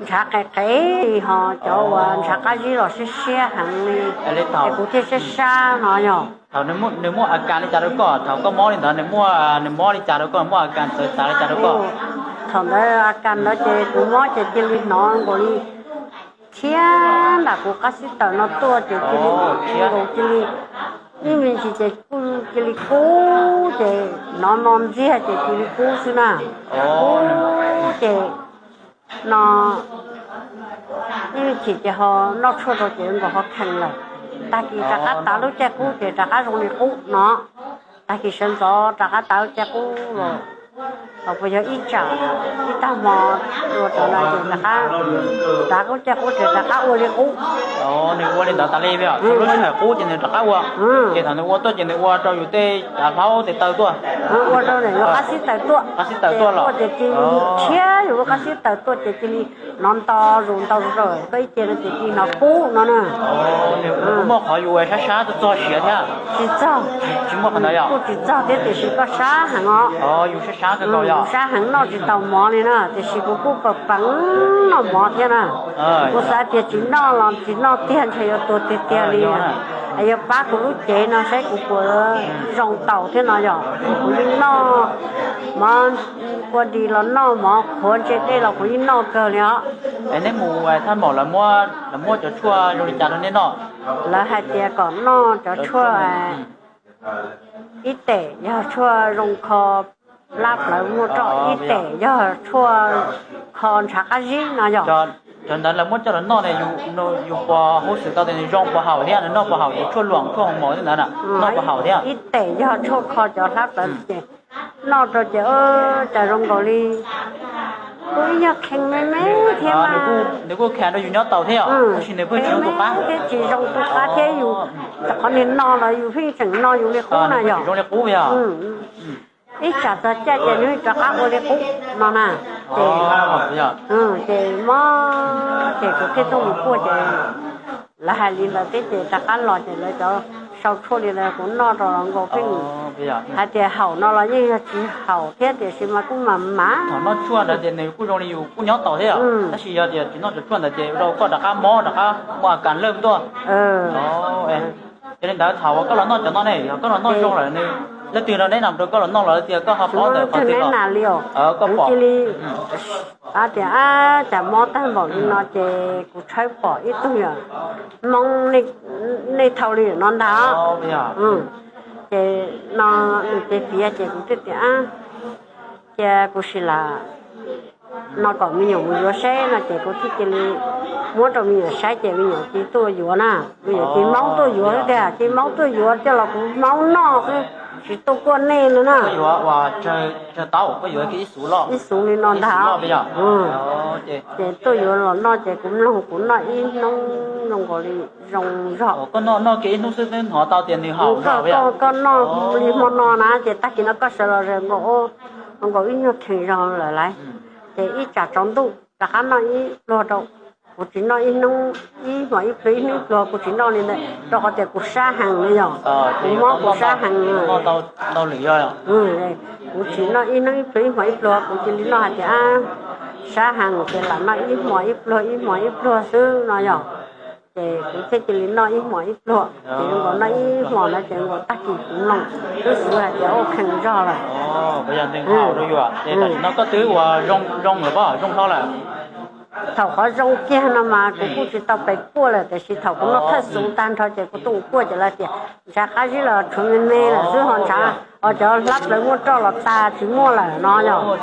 ntshav qe qe, ho cov uas ntshav qab zib los siab siab heev li, es kuv thiaj siab sab no yog. Thaum nws muaj a kas li cas rau koj, thaum koj mob li ntawd nws muaj, nws mob li cas rau koj, muaj a kas txawv tas li cas rau koj? Thaum ntawd a kas ntawd ces kuv mob ces cia li hnov nkaus li thiab nram kuv qab xib taws no tuaj ces cia li nkaus cia li, ib me ntsis ces kuj cia li kub ces hnov no ntxiag ces cia li kub xwb na. Kub ces no ib me chim ces ho noj tshuaj rau ces nkaus ho khees lawm. Tag kis rov qab tav lub caij qub ces rov qab zoo li qub no. Tag kis sawv ntxov rov qab tav lub caij qub los, los puas yog ib tsam ib tag hmo ua rau no ces rov qab tav lub caij qub ces rov qab ua li qub. Nws ua li ntawd tas li, lub sij hawm qub ces nws rov qab ua. Ces thaum nws ua tuaj ces nws ua rau yus tej cav hlaub tes taw tuaj. Ua rau yus qab xib taws tuaj, qab xib taws tuaj los ces cia li tshiab yus lub qab xib taws tuaj ces cia li hnov nto zus nto zus rau koj ib ce no ces cia li hnov kub no na. Nws kuj muaj qhov yus sab sab txog siav thiab. Tsis txog, tsis muaj qhov ntawd yog? Kuj tsis txog thiab tiam sis koj sab heev os. Yus sab sab kawg nkaus yog? Sab heev noj tsis tau mov li na, tiam sis kuv kuj pam peev noj mov thiab na. Kuv xav tias tsis noj los tsis noj tiag ntshe yuav tuag tiag tiag li. Es yuav pab kuv lub cev no saib kuv puas zoo tau thiab no yog. Kuv yeej noj mov kua dis los noj, mov qhuav ntse dej los kuv yeej noj kawg li os. Es neb mus thaj maum lawv muab cov tshuaj zoo li cas rau neb noj? Lawv hais tias kom noj cov tshuaj ib tes yog tshuaj zoo kho plab plawv muaj roj, ib tes yog tshuaj kho ntshav qab zib no yog. Cov ntawd lawv muab coj los noj ne, yus puas huj xwm tau tias nws zoo puas haum thiab, nws noj puas haum cov tshuaj luam tshuaj hoos maum ntawd na, noj puas haum thiab? Ib tes yog tshuaj kho cov hlab plawv ces noj rau ces cas zoo nkaus li kuj ib nyuag kheej me me thiab. Nws kuj kheev rau yus nyob tau thiab, tab sis nws pheej tsis zoo tu qab thiab, tsis zoo tu qab thiab yus, qhov niag no los yus pheej tseem no yus li qub na yog. Zoo li qub yog. Ib tsam txog caij ces nws rov qab ua li qub no na. Ces mob ces kuv thiaj tuaj mus kuaj ces lawv hais li ntawd thiab ces rov qab los ces lawv cov sau tshuaj li ntawd kuv noj rau los nkaus pheej hais tias haum no los yeej yog tsis haum thiab tiam sis mas kuj mam mam. Thaum noj tshuaj ntawd ces nws kuj zoo li yus kuj nyob tau thiab, tab sis yog tias tsis noj cov tshuaj ntawd ces rau koj rov qab mob rov qab muaj a kas lawj tuaj. Yog li ntawd thaum uas koj los noj cov no ne, yog koj los noj zoo lawm nws, leej twg no neb nam rau koj los noj los tias koj ho paub ntawm qhov twg los? Koj pom li tias ab cas mob tag npaum li no ces kuv tshawb pom ib tug yog Hmoob nej thau li no ntag. Ces no nws piav piav ces kuv thiaj tias ab, cia kuv sim lam no kom me nyuam mus yuav saib no ces kuv thiaj cia li muab rau me nyuam saib ces me nyuam cia li tuaj yuav na. Me nyuam cia li maub tuaj yuav xwb tiag, cia li maub tuaj yuav coj los kuv maub noj xwb, tsis tuaj kuaj nej li na. Ib xuv li no ntag. Ces tuaj yuav los noj ces kuv mloog kuv noj ib hnub zoo nkaus li zoo zog. Koj noj kiag ib hnub xwb twb hnov tau tias nws haum zog. Koj noj li hmo no na ces tag kis no koj sawv los zoo nkaus, zoo nkaus ib nyuag kheev zog lawm lauj. Ces ib tsam tsaus ntuj rov qab noj ib pluag rau. Kuv tsis noj ib hnub ib hmos ib pluag, ib hnub ib pluag kuv tsis noj li ntawd rau qhov tias kuv sab heev li yog. Kuv mob kuv sab heev. Kuv tsis noj ib hnub ib pluag ib hmos ib pluag, kuv cia li noj hais tias sab heev ces lam noj ib hmos ib pluag ib hmos ib pluag xwb no yog. Ces kuv thiaj cia li noj ib hmos ib pluag, ces zoo nkaus noj ib hmos no ces zoo nkaus tag kis kuv mloog twb xav hais tias ua kheev zog lawm. Ces tam sim no koj twb ua zoo lawm pob, zoo hlo lawm. Thaum qhov zoo kiag no mas kuv kuj tsis tau pes kuaj lawm, tiam sis thaum kuv noj thawj xuv tag nrho ces kuv tuaj mus kuaj ces lawv tias ntshav qab zib los tshuav me me lawm xwb, ho ntshav, ho cov hlab plawv muaj roj los tag tsis muaj lawm no yog.